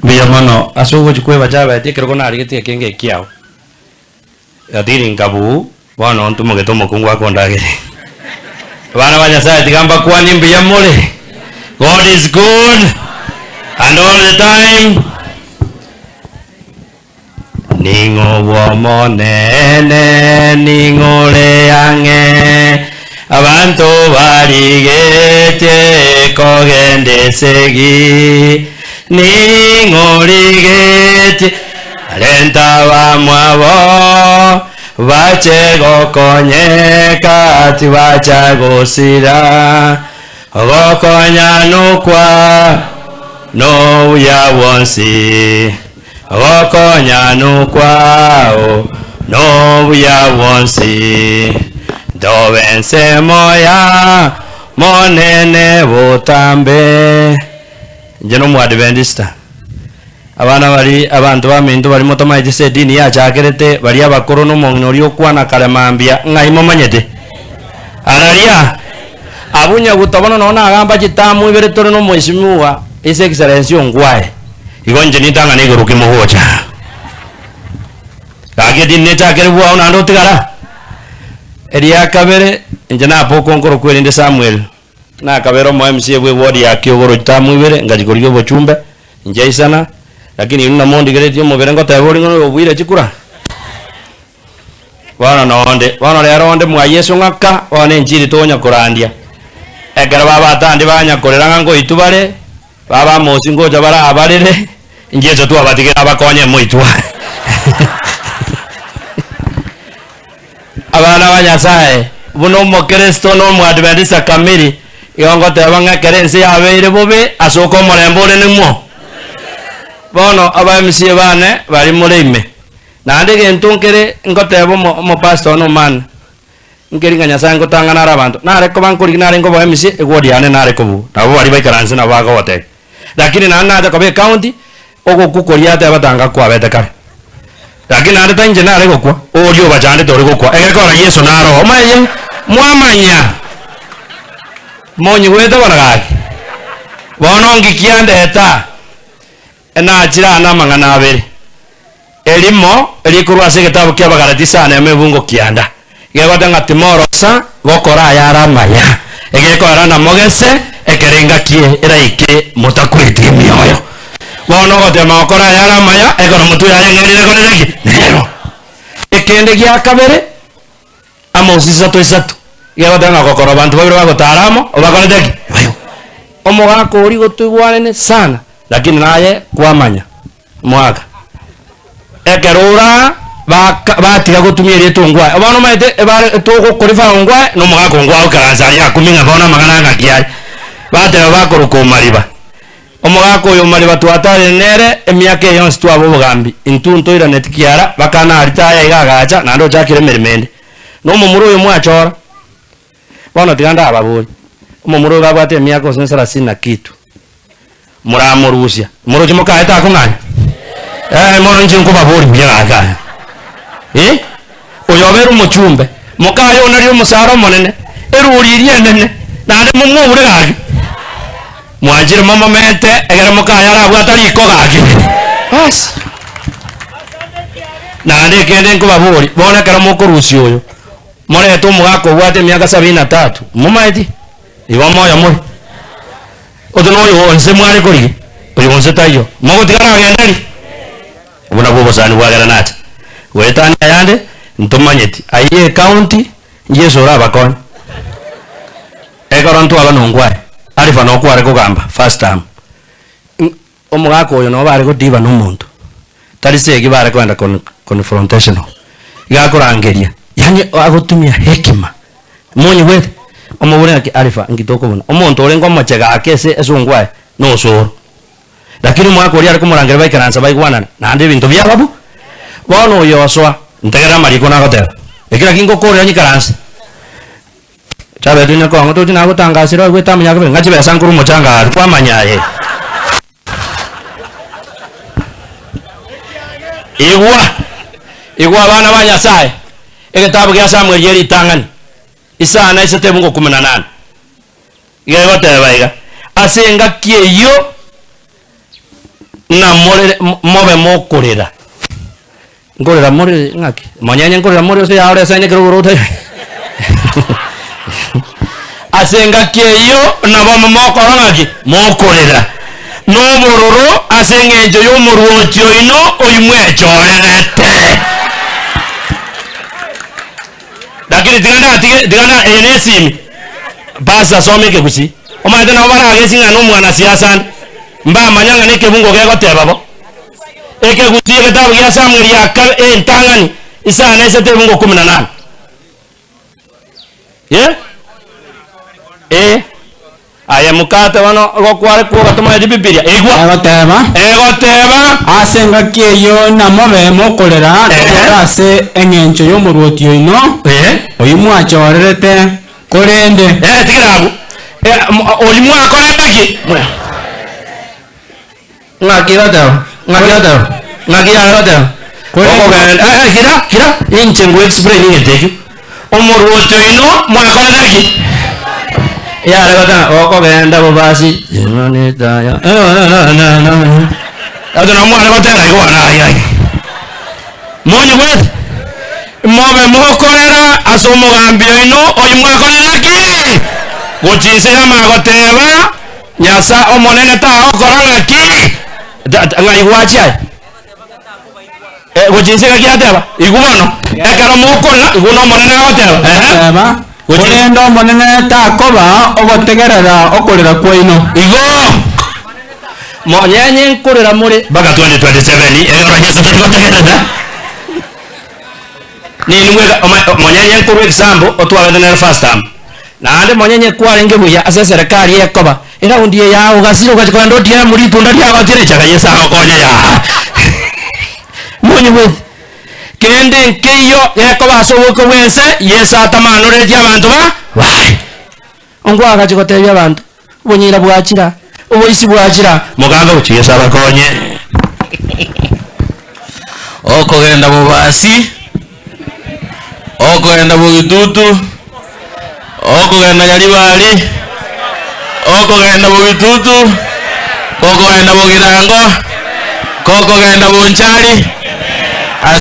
Mbuya mono ase ogochia kweba chabeti ekerogo narigetie ekenge ekiao. Gatiri nkabuu, bono ntumogete omokungu akondagerie. Abana ba Nyasaye tiga mbakwanie mbuya more. God is good and all the time. Ning'o bw'Omonene, ning'o ore ang'e, abanto barigetie kogenda esegi, ning'o origetie renta abamwabo, bache gokonyeka tibacha gosira, ogokonya nokwa nobuya bwonsi. Ogokonyana kwao nobuya bwonsi, ntobe ensemo ya Monene botambe. Inche nomoadventista. Abana baria, abanto baminto baria motomaeti ase edini yachakerete, baria abakoro na omong'ina oria okwana kare mambia, ng'ai momanyete? Araria, abwo nyaguta bono nonya nagamba chitamu ibere tore na omoisimigwa His Excellency Ongwae. Igo inche nintang'ane igoro kimogocha. Gaki edini nechakere bwao naende otigara. Eria kabere, inche naboka nkorokwa erinde Samuel, nakabera omo MCA bwe ward ya Kiogoro chitamu ibere, ngachia korigia obochumbe, nchaisana, lakini inwe namondigeretie omobere ngoteba ore ng'a oyobuire chikura. Bono nonde, bono rero onde mwa Yeso ng'aka, bono enchiri tonya korandia. Ekero babatandi banya korera ng'a ngoitwa bare, Baba amosi ngocha barabarere, inche Yeso twabatigera abakonye moitwa. Abana ba Nyasaye, buna omokristo na omoadventista kamiri, igo ngoteba ng'a ekero ense yabeire bobe, ase oka omorembe ore nimwo. Bono aba MCA bane baria more ime, naende egento nkere ngoteba omo omopastor one omana, Nkeri ng'a Nyasae ngotang'ana are abanto, nare koba nkorigia nare nkoboa emisia, egwodi yane nare kobua. Nabo baria baikaranse nabo bagogotebia. Lakini naende nacha koba ecounty, ogokwa koria ateba tanga kwabete kare. Lakini naende ta inche nare gokwa, oria obachandete ore gokwa, egere kora Yeso naro oo. Omanye, mwamanya! Monyigwete bono gaki? Bono ngikiandeta, enachire aa namang'ana abere. Erimo rikorwa ase egetabu ki'Abagalati isano emo ebungo kianda, gegoteba ng'a timorosa gokora ayare amaya, egekoera namogese ekero engaki eraike motakweti emioyo. Bono ogotema gokora ayare amaya, ekero motwe yaye ng'erire ekorete ki? Nero. Ekende gia kabere, Amosi isato isato, gegoteba ng'a gokora abanto babere bagotara amo, obakorete ki? Bayo. Omogaka oria gotoigwanene sana, lakini naye kwamanya. Omogaka, ekero ora baka batiga gotumia erieta ongwae, bono omanyete ebare togokorifa ongwae na omogaka ongwae oikaranse aria akumia ng'a bono amang'ana ng'aki are. Bateba bakoroka omariba, omogaka oyo omariba twatarire nere emiaka eye yonsi twaba obogambi, intwe ntoiraneti kiara, baka narite aya iga agacha naende ochakire emeremo ende. Na omomura oyo mwachora, bono tiga ndababorie, omomura oyo gabwate emiaka gose sarasini na kitu. Moramorusia, moroche mokaye takong'anya? Eh, mono inche nkobaboria buya gaki aya. Eh, oyo obeire omochumbe, mokaye onarie omosara omonene, erori eria enene, naende momwoure gaki. Mwanchire momomete, ekero mokaye arabwate riko gaki. Bas. Naende ekende nkobaboria, bono ekero mokorusia oyo, morete omogaka obwate emiaka sabini na tatu, momaeti? Igo moyo more. Oto noyo onse mware korigia, oyo onse taiyo. Mogotigara agende aria. Obwo nabwo obosani bwagera nacha. Goetania ayande, ntomanyeti. Ayio ecounty, Yeso orabakonye. Ekero ntwaba nongwae, Alifa noo kware kogamba first term. Omogaka oyo noo bare godiba nomonto. Tari segi bare kogenda con confrontational. Iga akorangeria, yaani agotumia hekima. Monyigwete? Omobore ng'aki Alifa, nki tokobuna? Omonto orenge omochega ake ase esongo aye, na osoro. Lakini omogaka oria are komorangeria baikaransa baigwanane, naende ebinto biaba bu. Bono oyo osoa, ntegerere amariko nagoteba, eki naki ngokorera nyikaranse. Chabetwe nyakong'u tochi nagotangasera oigwete amanya akobeka ng'a chibesa nkorwa omochanga aria kwamanya aye. Igwa, igwa abana ba Nyasaye, egetabu gia Samueli ye ritang'ani, isano isato ebungo kumi na nane, iga egoteba iga, Ase engaki eyio. Ng'a morere, mobe mokorera. Nkorera more ng'aki? Monyenye nkorera more ase yaore ase ekero igoro otari. Ase engaki eyio nabo mokora ng'aki? Mokorera. Nobororo ase eng'encho y'omoruoti oino oyio mwechorerete. Lakini tiga ndatige, tiga nda, eye nesimi. Pastor soma ekegusii. Omanyete nabo baragesi ng'a nomwanasiasa ande. Mbamanya ng'a nekebungo gegoteba bo. Ekegusii egetabu gia Samueli ya kabe entang'ani isano na isato ebungo kumi na nane. Ye? Eh. Aye mokate bono gokware kwoga tomaeti Bibilia. Igwa. Egoteba. Egoteba. Ase engaki eyio namobe mokorera nobororo ase engencho y'omoruoti oino, Eh. oyio mwachorerete, korende. Eh, tigera abwo. Eh, oyio mwakorete ki? Ng'aki egoteba? Ng'aki egoteba? Ng'aki yare goteba? Okogenda, eh, eh, kira, kira, inche ngo explain egento ekio. Omorwoti oino mwakorete ki? Yare goteba, okogenda bobasi, ing'anetaya, Ato nabo mware gotera igo bono aye aye. Monyigwete? Mobe mokorera ase omogambi oino oyio mwakorire ki? Gochia inse y'amagoteba, Nyasae Omonene tagokora ng'aki? Ng'ai gwachia aye? Eh, gochia inse gaki ateba, Igwa bono, ekero mokorera, igwa n'Omonene agoteba. Ehe. Teba, Gochia inse. Korende Omonene takoba ogotegerera okorera kwaino. Igo monyenye nkorera more mpaka 2027 ekero Yeso tari gotegerera. Ninwe mweka oma- monyenye nkorwa example otwabete nere first term. Naende monyenye kwarenge buya ase eserekari ekoba, eraundi eye yago ogasira ogachi kogenda otiere amo ritunda riago otire chaga Yeso agokonye yaa. Monyigwete? Kende nkeiyo gekoba ase oboiko bw'ense, Yeso atamanoretie abanto ba baye. Onkwagachi gotebia abanto, obonyira bwachira, oboisi bwachira, mogambe gochia Yeso abakonye. Okogenda bobasi, okogenda bogitutu, okogenda nyaribari, okogenda bogitutu, okogenda bogirango, kokogenda bonchari.